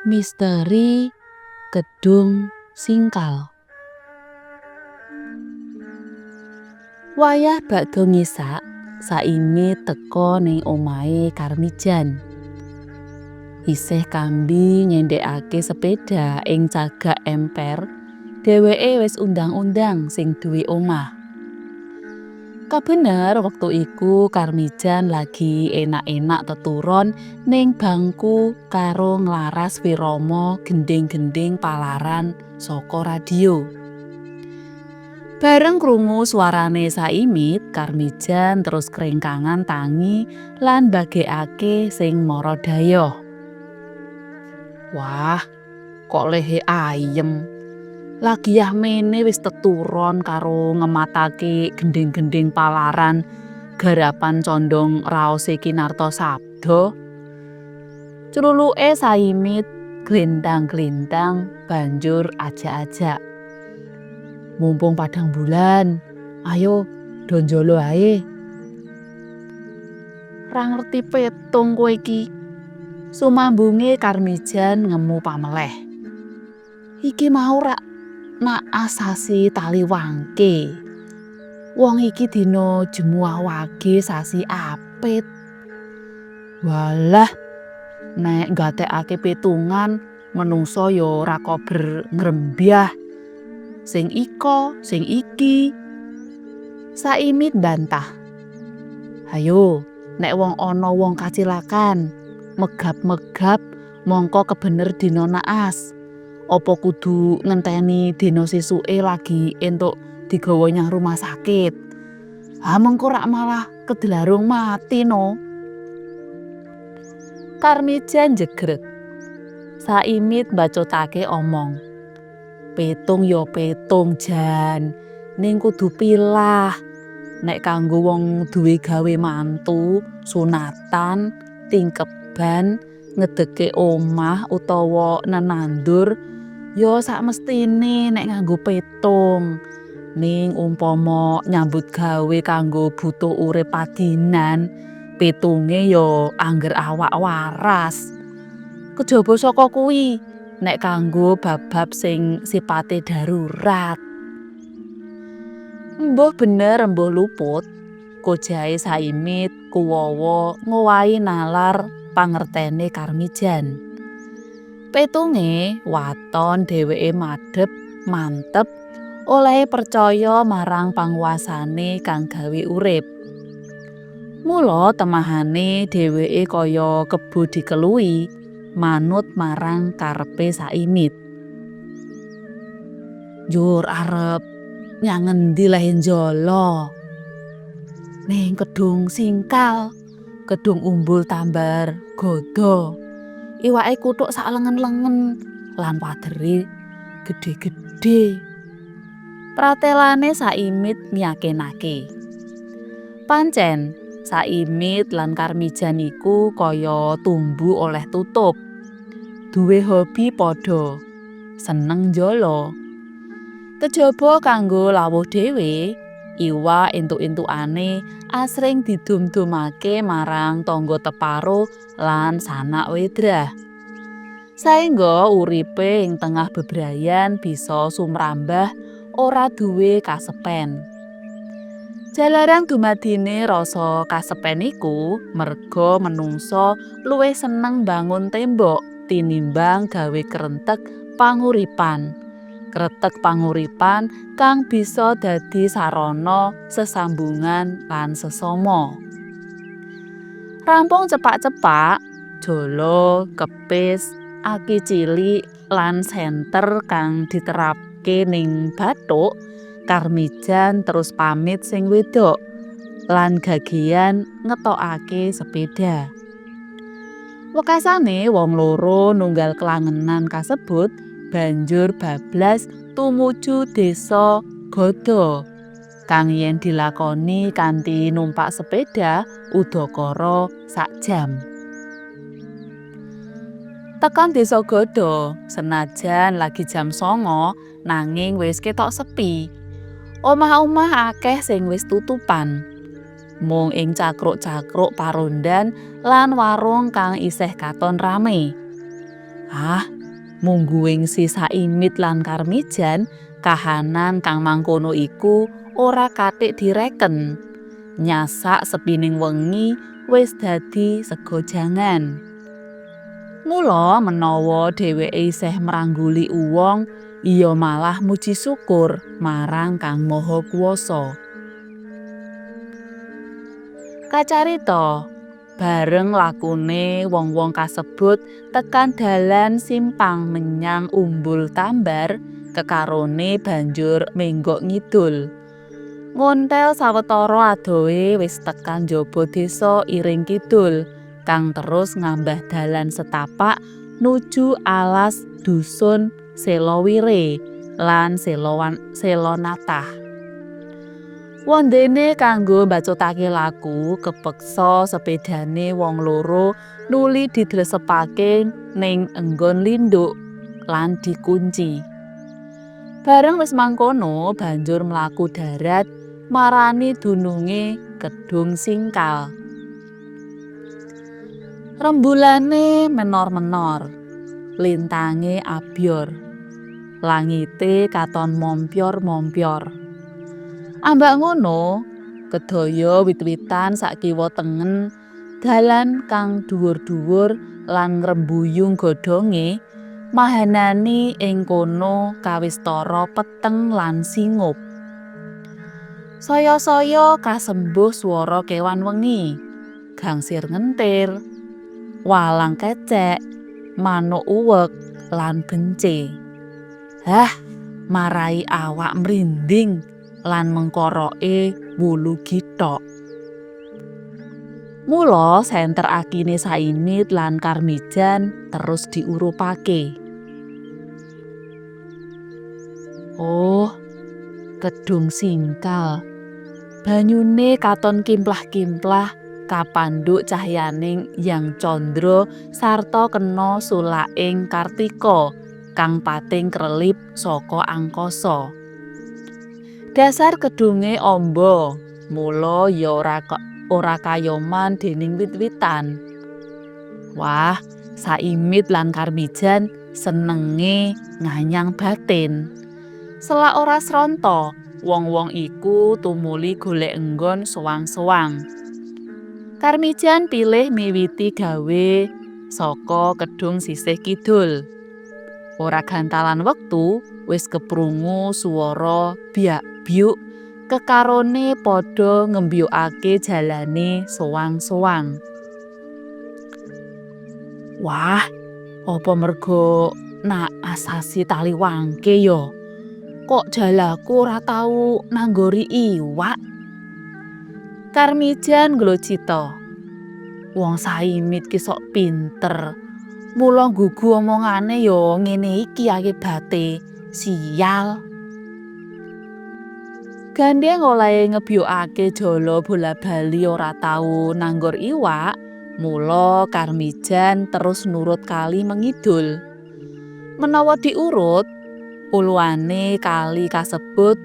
Misteri Kedung Singkal. Wayah bakda ngisak, Saimit teka ning omahe Karmijan. Isih kambi nyendhekake sepeda ing cagak emper, dheweke wis undang-undang sing duwe omah. Kabener wektu iku Karmijan lagi enak-enak teturon ning bangku karo nglaras wirama gendhing-gendhing palaran saka radio. Bareng krungu suarane Saimit, Karmijan terus kringkangan tangi lan mbagekake sing mara dayoh. Wah, kok lehe ayem. Lagi yah mene wis teturon karo ngematake gendhing-gendhing palaran garapan condong raose Kinarto Sabdo. Cluluke Saimit glendang-glendang banjur ajak-ajak. Mumpung padang bulan, ayo do njolo ae. Ra ngerti petung kowe iki. Sumambunge Karmijan ngemu pameleh. Iki mau rak naas sasi taliwangke. Wong iki dina Jemuah Wage sasi Apit. Walah, nek nggatekake pitungan menungsa ya ora kober ngrembyah. Sing iko, sing iki. Saimit bantah. Hayo, nek wong ana wong kacilakan, megap-megap mongko kebener dina naas. Apa kudu ngenteni dina sesuke lagi entuk digawa nyang rumah sakit? Ha mengko rak malah kedlarung mati no. Karmijan jegreg. Saimit mbacutake omong. Petung ya petung jan, ning kudu pilah. Nek kanggo wong duwe gawe mantu, sunatan, tingkeban, ngedeke omah utawa nenandur, ya sakmestine nek nganggo petung. Ning umpama nyambut gawe kanggo butuh urip padinan, petunge ya angger awak waras. Kejaba saka kuwi, nek kanggo bab-bab sing sipate darurat. Mbuh bener mbuh luput, kojahe Saimit kuwawa ngowahi nalar pangertene Karmijan. Petunge waton dheweke madhep mantep olehe percaya marang panguasane kang gawe urip. Mula temahane dheweke kaya kebo dikeluwi manut marang karepe Saimit. Njur arep nyang ngendi lehe njolo? Ning Kedung Singkal, Kedung Umbul Tambar Godo. Iwake kuthuk sak lengen-lengen lan wadere gedhe-gedhe. Pratelane Saimit nyakinake. Pancen Saimit lan Karmijan iku kaya tumbu oleh tutup. Duwe hobi padha, seneng njolo. Kejaba kanggo lawuh dhewe, iwak entuk-entukane asring didum-dumake marang tangga teparo lan sanak wedrah. Saengga uripe ing tengah bebrayan bisa sumrambah ora duwe kasepen. Jalaran dumadine rasa kasepen iku merga menungsa luwih seneng mbangun tembok tinimbang gawe krentek panguripan. Kreteg panguripan kang bisa dadi sarana sesambungan lan sesama. Rampung cepak-cepak, jolo, kepis, aki cilik lan senter kang diterapke ning bathuk, Karmijan terus pamit sing wedok lan gagian ngetokake sepeda. Wekasane wong loro nunggal klangenan kasebut banjur bablas tumuju desa Godo kang yen dilakoni kanthi numpak sepeda udakara sak jam. Tekan desa Godo, senajan lagi jam 09.00 nanging wis ketok sepi. Omah-omah akeh sing wis tutupan. Mung ing cakruk-cakruk parondan lan warung kang isih katon rame. Ah, Mungguing si Saimit lan Karmijan kahanan kang mangkono iku ora katik direken. Nyasak sepining wengi wis dadi sega jangan. Mula menawa dheweke isih mrangguli uwong, iya malah muji syukur marang Kang Maha Kuwasa. Kacarita bareng lakune wong-wong kasebut tekan dalan simpang menyang Umbul Tambar, kekarone banjur menggok ngidul. Ngonthel sawetara adohe wis tekan njaba desa Iring Kidul, kang terus ngambah dalan setapak nuju alas dusun Selowire lan Selonatah. Wondene kanggo mbacutake laku kepeksa sepedane wong loro nuli didlesepake ning enggon lindhuk lan dikunci. Bareng wis mangkono banjur mlaku darat marani dununge Kedung Singkal. Rembulane menor-menor, lintange abyor, langite katon mompyor-mompyor. Ambak ngono, kedaya wit-witan sakiwa tengen dalan kang dhuwur-dhuwur lan ngrembuyung godhonge mahanani ing kono kawistara peteng lan singup. Saya-saya kasembuh swara kewan wengi, gangsir ngentir, walang kecek, manuk uwek lan bence. Hah, marai awak mrinding lan mengkoroke wulu githok. Mula senter akine Saimit lan Karmijan terus diurupake. Oh, Kedung Singkal. Banyune katon kimplah-kimplah kapandhuk cahyaning Yang Candra sarta kena sulaking Kartika kang pating krelip saka angkasa. Dasar kedunge amba, mula ya ora kayoman dening wit-witan. Wah, Saimit lan Karmijan senenge nganyang batin. Selak ora sronta, wong-wong iku tumuli golek enggon sowang-sowang. Karmijan pilih miwiti gawe saka kedung sisih kidul. Ora gantalan wektu, wis keprungu swara byak-byuk kekarone padha ngembyukake jalane sowang-sowang. Wah, apa mergo nak asasi tali wangke ya? Kok jalaku ora tau nanggori iwak? Karmijan nglocita. Wong Saimit ki sok pinter. Mula nggugu omongane ya ngene iki akibate. Sial. Gandheng olehe ngebyukake jala bola-bali ora tau nanggor iwak, mula Karmijan terus nurut kali mengidul. Menawa diurut, uluane kali kasebut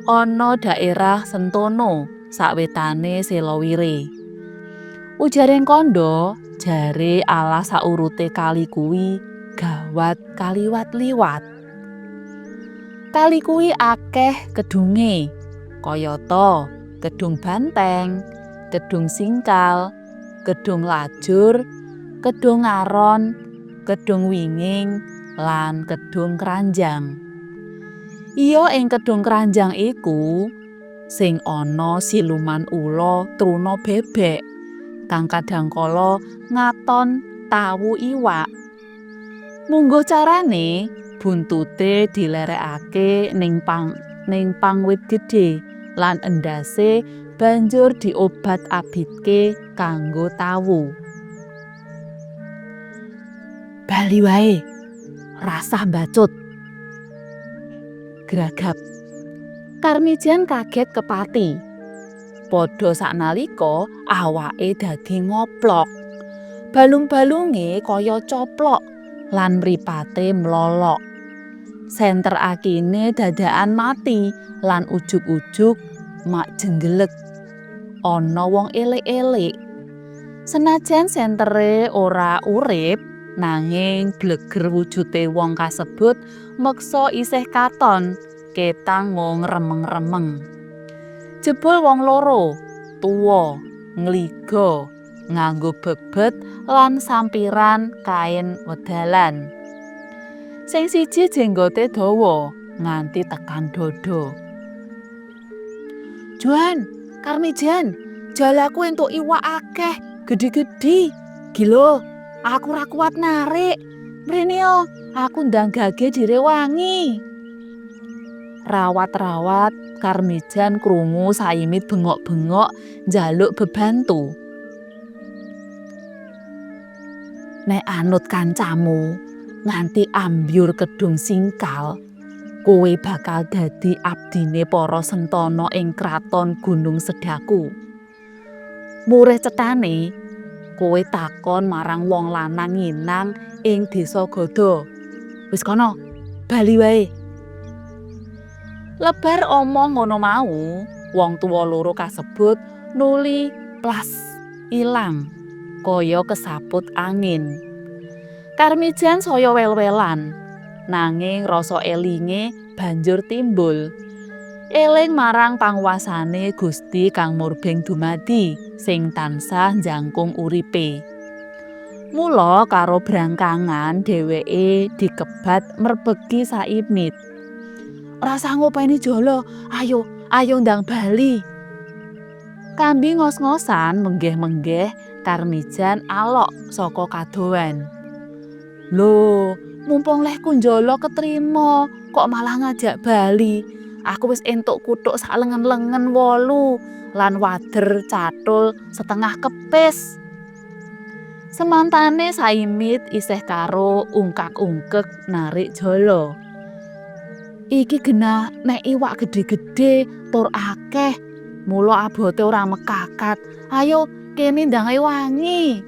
ana daerah Sentono sawetane Selowire. Ujareng kandha, jare alas saurute kali kuwi gawat kaliwat-liwat. Kali kuwi akeh kedunge, kayata Kedung Banteng, Kedung Singkal, Kedung Lajur, Kedung Aron, Kedung Winging, lan Kedung Kranjang. Iya ing Kedung Kranjang iku sing ana siluman ula truna bebek kang kadangkala ngaton tawu iwak. Mungguh carane buntute dilerekake ning pang wit gedhe lan endase banjur diobat-abitke kanggo tawu. Bali wae, rasah mbacut. Gragap. Karmijan kaget kepati. Padha saknalika awake dadi ngoplok. Balung-balunge kaya coplok lan mripate mlolok. Senter akine dadakan mati lan ujug-ujug mak jenggelek. Ana wong elik-elik. Senajan sentere ora urip, Nanging bleger wujude wong kasebut meksa isih katon, ketang mung remeng-remeng. Jebul wong loro, tuwa, ngliga, nganggo bebet lan sampiran kain wedalan. Sing siji jenggote dawa nganti tekan dada. Juan, Karmijan, jalaku entuk iwak akeh, gedhi-gedhi. Gilo, aku ora kuat narik. Mrene yo, aku ndang gage direwangi. Rawat-rawat Karmijan krungu Saimit bengok-bengok njaluk bebantu. Nek anut kancamu nganti ambyur Kedung Singkal, kowe bakal dadi abdine para sentana ing kraton Gunung Sedaku. Murih cethane, kowe takon marang wong lanang nginang ing desa Gada. Wis kono, bali wae. Lebar omong ngono mau, wong tuwa loro kasebut nuli plas ilang kaya kesaput angin. Karmijan saya wel-welan, nanging rasa elinge banjur timbul. Eling marang panguwasane Gusti Kang Murbeng Dumadi sing tansah njangkung uripe. Mula karo brangkangan dheweke dikebat merbeki Saimit. Ora usah ngopeni jala, ayo, ayo ndang bali. Kambi ngos-ngosan menggeh-menggeh Karmijan alok saka kadohan. Lho, mumpung lehku njala ketrima, kok malah ngajak bali. Aku wis entuk kuthuk sak lengen-lengen 8 lan wader cathul setengah kepis. Semantane Saimit isih karo ungkak-ungkek narik jala. Iki genah nek iwak gedhe-gedhe tur akeh, mula abote ora mekakat. Ayo kene ndang ewangi.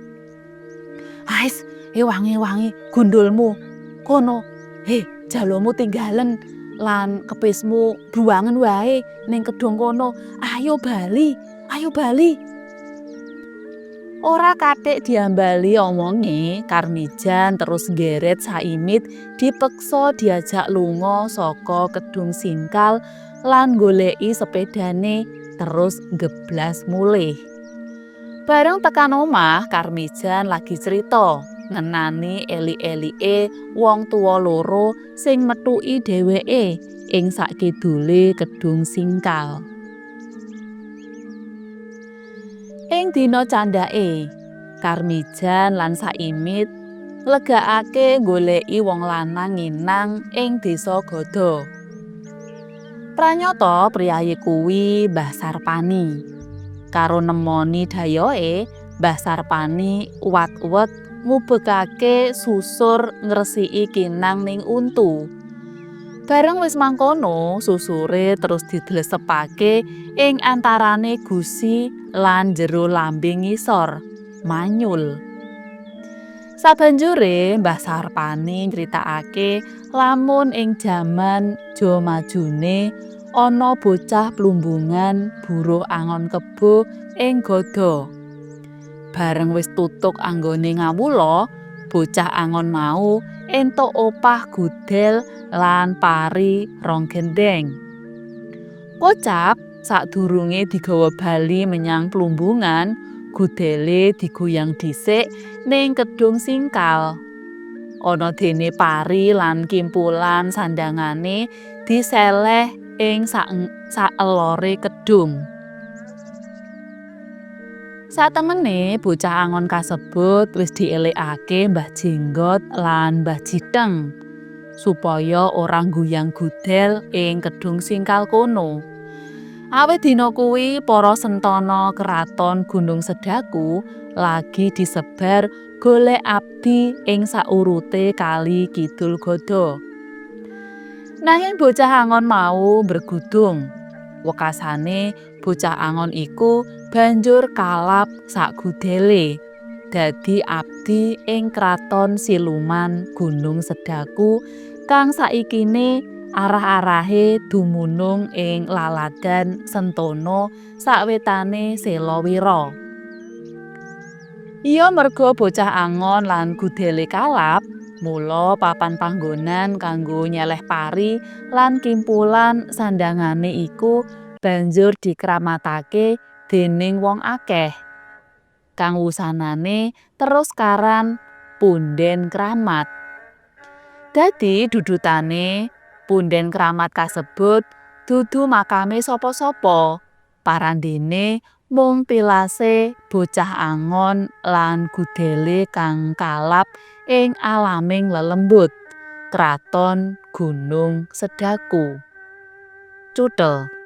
Ais, ewangi-ewangi gundulmu. Kono, he, jalamu tinggalen lan kepismu buangen wae ning kedung kono. Ayo bali, ayo bali. Ora kathik diambali omonge, Karmijan terus nggeret Saimit dipeksa diajak lunga saka Kedung Singkal lan goleki sepedane terus geblas mulih. Bareng tekan omah, Karmijan lagi crita ngenani elik-elike wong tuwa loro sing methuki dheweke ing sakidule Kedung Singkal. Ing dina candhake, Karmijan lan Saimit nglegakake goleki wong lanang nginang ing desa Gada. Pranyata priyayi kuwi Mbah Sarpani. Karo nemoni dayohe, Mbah Sarpani uwat-uwet ngubekake susur ngresiki kinang ning untu. Bareng wis mangkono, susure terus didlesepake ing antarane gusi lan jero lambe ngisor, manyul. Sabanjure Mbah Sarpani nyritakake lamun ing jaman jamajune ana bocah plumbungan buruh angon kebo ing Gada. Bareng wis tutuk anggone ngawula, bocah angon mau entuk opah gudel lan pari rong gendeng. Kocap sadurunge digawa bali menyang plumbungan, gudele digoyang dhisik ning Kedung Singkal. Ana dene pari lan kimpulan sandangane diseleh ing saelore kedung. Satemene bocah angon kasebut wis dielekake Mbah Jenggot lan Mbah Jitheng supaya ora ngguyang gudel ing Kedung Singkal kono. Awit dina kuwi para sentana keraton Gunung Sedaku lagi disebar golek abdi ing saurute kali Kidul Gada. Nanging bocah angon mau mbregudung. Wekasane bocah angon iku banjur kalap sakgudele dadi abdi ing kraton siluman Gunung Sedaku kang saikine arah-arahe dumunung ing laladan Sentono sawetane Selawira. Iya merga bocah angon lan gudele kalap, mula papan panggonan kanggo nyeleh pari lan kimpulan sandhangane iku banjur dikramatake dening wong akeh. Kang wusanane terus karan Punden Kramat. Dadi dudutane punden kramat kasebut dudu makame sapa-sapa. Parandene mung tilase bocah angon lan gudele kang kalap ing alaming lelembut. Kraton Gunung Sedaku. Cuthel.